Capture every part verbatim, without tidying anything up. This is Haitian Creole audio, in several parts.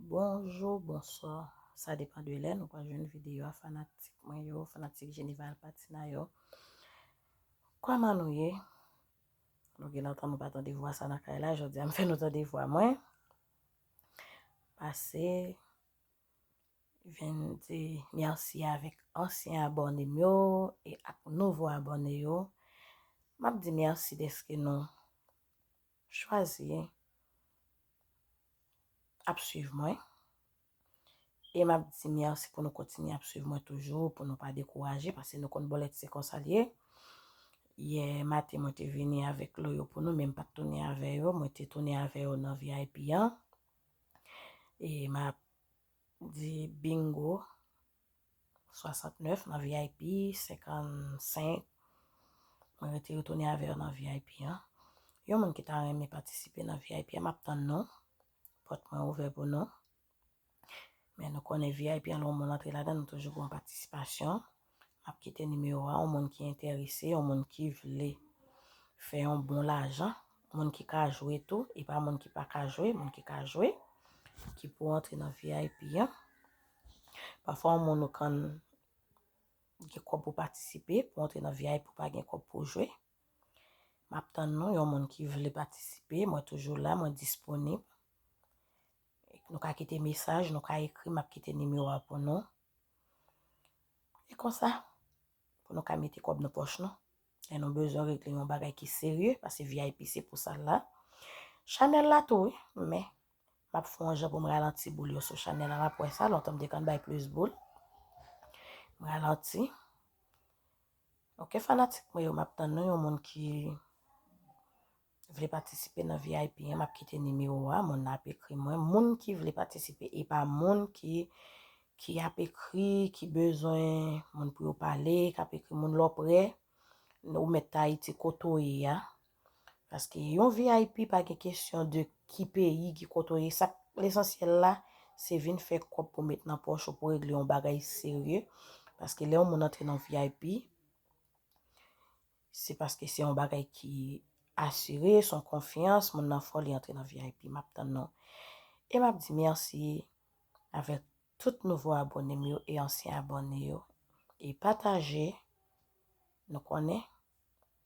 Bonjou, bonswa. Sa depann de lè nou pral jwenn videyo a, fanatik mwen yo, fanatik Genival Patina yo. Kòman nou ye? Nou gen lontan nou pa tande vwa sa nan kay la. Jodi a m fè nou tande vwa mwen. Pase vin di mèsi avèk ansyen abòne m yo e ak nouvo abòne yo. M ap di mèsi dèske nou chwazi ap swiv mwen. E m ap di mèsi pou nou kontinye ap swiv mwen toujou, pou nou pa dekouraje, paske nou konn bòlèt se konsa l ye. Yè maten mwen te vini avèk lo yo pou nou, men m pa t tounen avè yo. Mwen te tounen avè yo nan V I P an. E m ap di bingo swasantnèf nan V I P, senkannsenk. Mwen rete retounen avè yo nan V I P an. Yon moun ki ta renmen patisipe nan V I P an, m ap tann nou. Pòt mwen ouvè pou nou. Men nou konnen V I P an, lè yon moun antre ladan, nou toujou gen yon patisipasyon. M ap kite nimewo a, yon moun ki enterese, yon moun ki vle fè yon bon lajan, moun ki ka jwe tou, e pa moun ki pa ka jwe, moun ki ka jwe, ki pou antre nan V I P an. Pafwa, yon moun ou konn gen kòb pou patisipe, pou antre nan V I P ou pa gen kòb pou jwe. M ap tann nou, yon moun ki vle patisipe, mwen toujou la, mwen disponib. Nou ka kite mesaj, nou ka ekri, m ap kite nimewo a pou nou. E konsa, pou nou ka mete kòb nan pòch nou. Lè nou bezwen regle yon bagay ki serye, paske V I P se pou sa l la. Chanèl la tou, wi, men m ap fè yon jan pou m ralanti boul yo sou chanèl la. M ap wè sa, lontan m te konn bay plis boul. M ralanti. Ok, fanatik mwen yo, m ap tann nou, yon moun ki vle patisipe nan V I P an, m ap kite nimewo a, moun nan ap ekri mwen. Moun ki vle patisipe, e pa moun ki, ki ap ekri, ki bezwen moun pou yo pale, k ap ekri moun lè w prè, ou mèt Ayiti kote w ye a. Paske yon V I P pa gen kesyon de ki peyi, ki kote w ye. Sa k lesansyèl la, se vin fè kòb pou met nan pòch ou, pou regle yon bagay serye. Paske lè yon moun antre nan V I P, se paske se yon bagay ki asire, se yon konfyans, moun nan fò li antre nan V I P. M ap tann nou. E m ap di mèsi avèk tout nouvo abòne m yo e ansyen abòne yo. E pataje, nou konnen,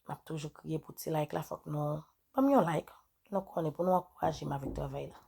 m ap toujou kriye pou ti like la, fòk nou ban m yon like. Nou konnen, pou nou ankouraje m avèk travay la.